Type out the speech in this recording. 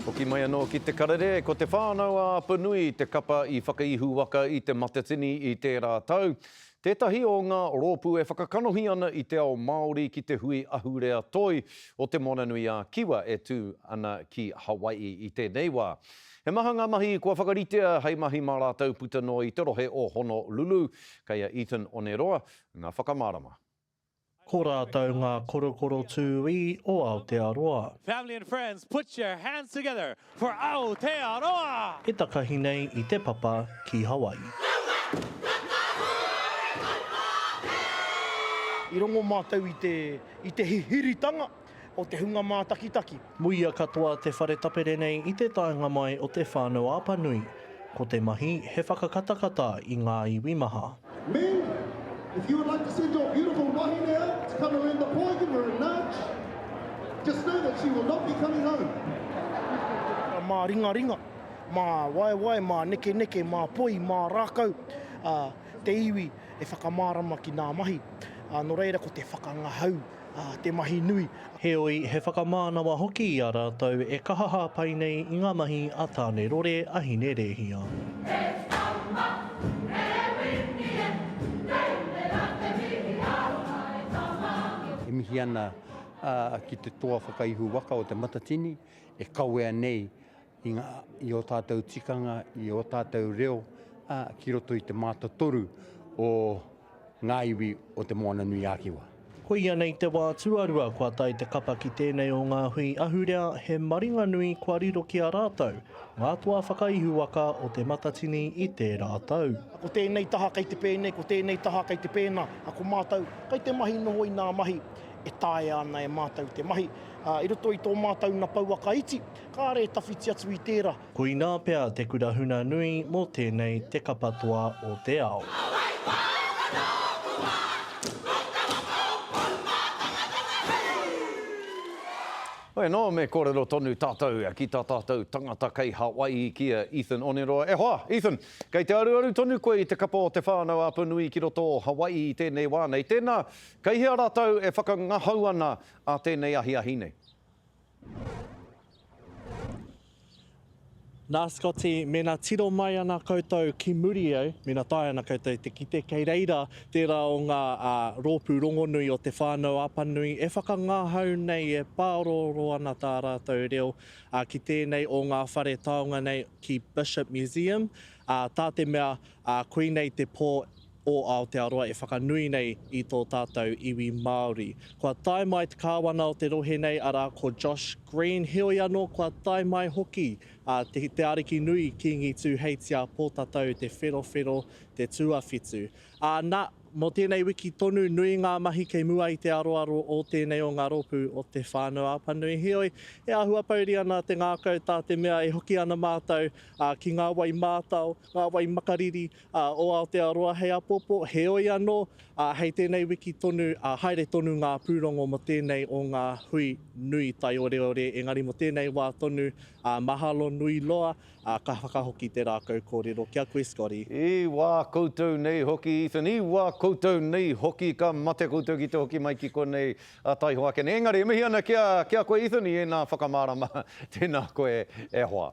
Hoki mai anō ki te karere, ko Te Whānau a Apanui te kapa i whakaihuwaka i Te Matatini i tērā tau. Tētahi o ngā rōpū e whakakanohi ana i te ao Māori ki te hui ahurea toi o Te Moananui-a-Kiwa e tū ana ki Hawaii i tēnei wā. He maha ngā mahi kua whakaritea hei mahi mā rātou puta noa i te rohe o Honolulu. Kei a Ethan Oneroa ngā whakamārama. Ko rātou ngā korokoro tūī o Aotearoa. Family and friends, put your hands together for Aotearoa! E takahi nei i te papa ki Hawaii. I rongo mātou i te, i te hihiritanga o te hunga mātakitaki. Muia katoa te whare tapere nei i te taenga mai o Te Whānau-a-Apanui. Ko te mahi, he whakakatakata i ngā iwi maha. Men, if you would like to send your beautiful wahine out to come and learn the poi, give her a nudge. Just know that she will not be coming home. Mā ringaringa, mā waewae, mā nekeneke, mā poi, mā rākau, te iwi e whakamārama ki nā mahi. Nō reira ko te whakangahau te mahi nui. Heoi, he whakamānawa hoki i a rātou e kaha hāpai nei i ngā mahi a Tāne Rore, a Hine Rēhia. E tama, e Wini e, tēnei rā te mihi aroha e tama. E mihi ana ki te toa whakaihu waka o Te Matatini e kawea nei i ngā, i ō tātou tikanga, i ō tātou reo, ā, ki roto i te mātotoru o ngā iwi o Te Moananui-a-Kiwa. Koia nei te wā tuarua kua tae te kapa ki tēnei o ngā hui ahurea, he maringanui kua riro ki a rātou, ngā toa whakaihuwaka o Te Matatini i tērā tau. Ko tēnei taha kei te pēnei, ko tēnei taha kei te pēnā, a ko mātou kei te mahi noho i nā mahi e taea ana e mātou te mahi. I roto i tō mātou na pouaka iti, kāre e tawhiti atu i tērā. Koinā pea te kura huna nui mō tēnei te kapa toa o te ao. Hoi anō, me kōrero tonu tātou ki tā tātou tangata kei Hawaii ki a Ethan Oneroa. E hoa, Ethan, kei te aruaru tonu koe i te kapa o Te Whānau Apanui ki roto o Hawaii i tēnei wā nei. Tēnā, kei hea rātou e whakangahau ana ā tēnei ahiahi nei? Nā Scotty, mēnā tiro mai ana koutou ki muri au, mēnā taea ana koutou te kite, kei reira tērā o ngā rōpū rongonui o Te Whānau Apanui e whakangahau nei, e pārooro ana tā rātou reo ki tēnei o ngā whare taonga nei ki Bishop Museum, tā te mea koinei te pō o Aotearoa e whakanui nei i tō tātou iwi Māori. Kua tae mai te Kāwana o te rohe nei, arā, ko Josh Green, heoi anō kua tae mai hoki a te, te Ariki nui Kīngi Tūheitia Pōtatau Te Wherowhero Te Tuawhitu. Ā, nā, mō tēnei wiki tonu, nui ngā mahi kei mua i te aroaro o tēnei o ngā rōpū o Te Whānau Apanui. Heoi, e āhua pouri ana te ngākau tā te mea e hoki ana mātou, ā, ki ngā wai mātao, ngā wai makariri, o Aotearoa hei apopo, heoi anō, hei tēnei wiki tonu, haere tonu ngā pūrongo mō tēnei o ngā hui nui taioreore, engari mō tēnei wā tonu, mahalo nui loa, ka whakahoki te rākau kōrero ki a koe Scotty. I wā koutou nei hoki Ethan, i wā koutou nei hoki, ka mate koutou ki te hoki mai ki konei a taihoa ake nei. Engari e mihi ana ki a, ki a koe Ethan i ēnā whakamārama, tēnā koe e hoa.